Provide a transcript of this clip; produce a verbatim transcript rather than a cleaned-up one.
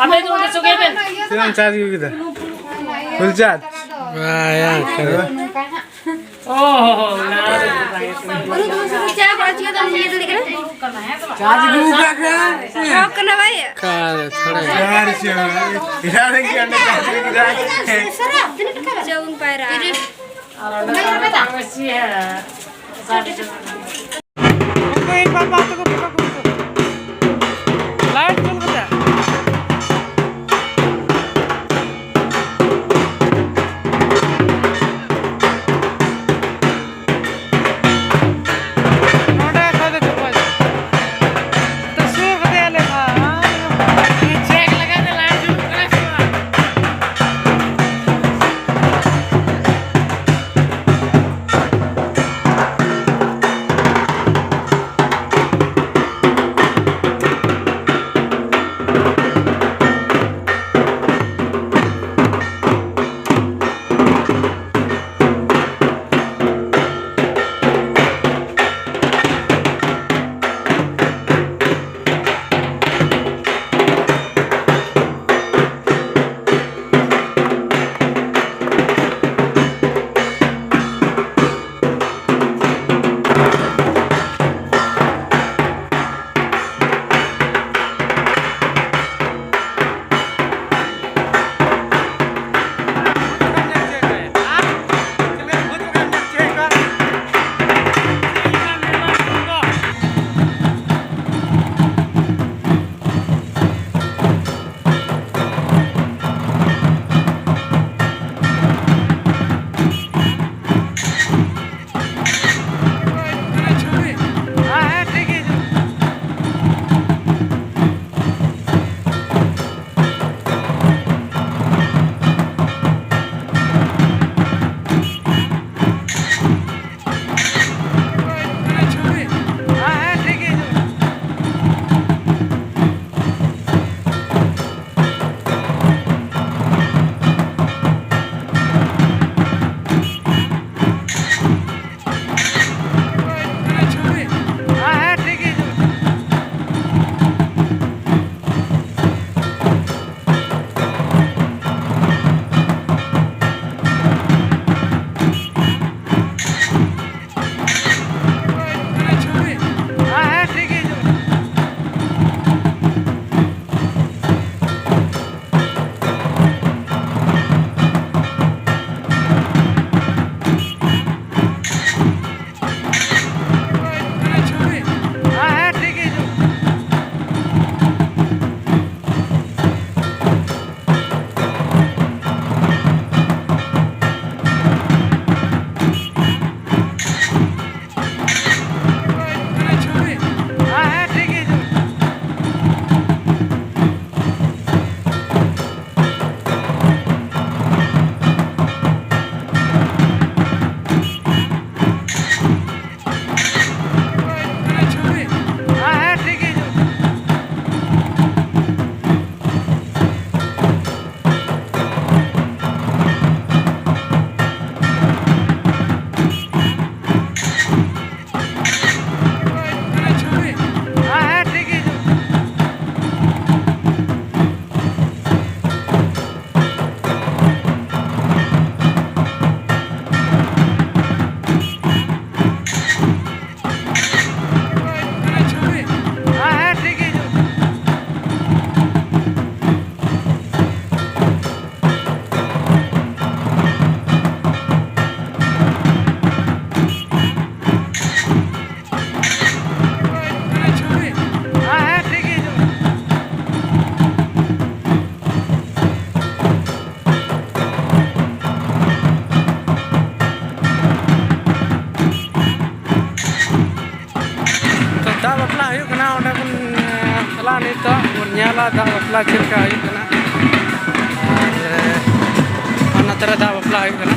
ᱟᱵᱮᱱ ᱫᱚ ᱚᱸᱰᱮ ᱥᱚᱜᱮ ᱵᱮᱱ᱾ ᱛᱤᱱᱟᱹᱜ ᱮᱢ ᱪᱟᱨᱡᱽ ᱟᱹᱜᱩ ᱠᱮᱫᱟ? ᱯᱷᱩᱞ ᱪᱟᱨᱡᱽ? ᱵᱟᱭᱟ, ᱠᱷᱟᱹᱞᱤ᱾ ᱚ, ᱦᱚ, ᱦᱚ, ᱚᱱᱟ᱾ ᱪᱟᱨᱡᱽ ᱟᱹᱜᱩ ᱠᱟᱜ ᱠᱷᱟᱱ᱾ ᱦᱚᱸ, ᱠᱟᱱᱟ ᱵᱟᱭ᱾ ᱚᱠᱟ ᱨᱮ ᱛᱷᱚᱲᱟ᱾ ᱪᱟᱨᱡᱽ ᱟᱹᱜᱩ ᱠᱟᱜ ᱠᱷᱟᱱ᱾ ᱪᱚ ᱵᱚᱱ ᱯᱟᱭᱨᱟᱜᱼᱟ᱾ ᱚᱠᱚᱭ ᱵᱟᱵᱟ ᱛᱟᱠᱚ ᱯᱷᱳᱴᱳ ᱠᱚ᱾ ᱞᱟᱭᱤᱴ ᱡᱩᱞ ᱠᱟᱛᱮ᱾ ᱱᱚᱰᱮ ᱠᱷᱚᱡ ᱫᱚ ᱪᱚᱯᱚᱡ᱾ ᱛᱚ ᱥᱩᱨ ᱠᱟᱛᱮ ᱞᱮ ᱪᱮᱠ ᱞᱟᱜᱟ ᱛᱮ ᱞᱟᱭᱤᱴ ᱡᱩᱞᱩᱜ ᱠᱟᱱᱟ ᱥᱮ ᱵᱟᱝ? ᱱᱤᱛᱚᱜ ᱵᱚᱱ ᱧᱮᱞᱟ ᱫᱟᱜ ᱵᱟᱯᱞᱟ ᱪᱮᱫ ᱞᱮᱠᱟ ᱦᱩᱭᱩᱜ ᱠᱟᱱᱟ᱾ ᱟᱨ ᱱᱚᱛᱮ ᱨᱮ ᱫᱟᱜ ᱵᱟᱯᱞᱟ ᱦᱩᱭᱩᱜ ᱠᱟᱱᱟ᱾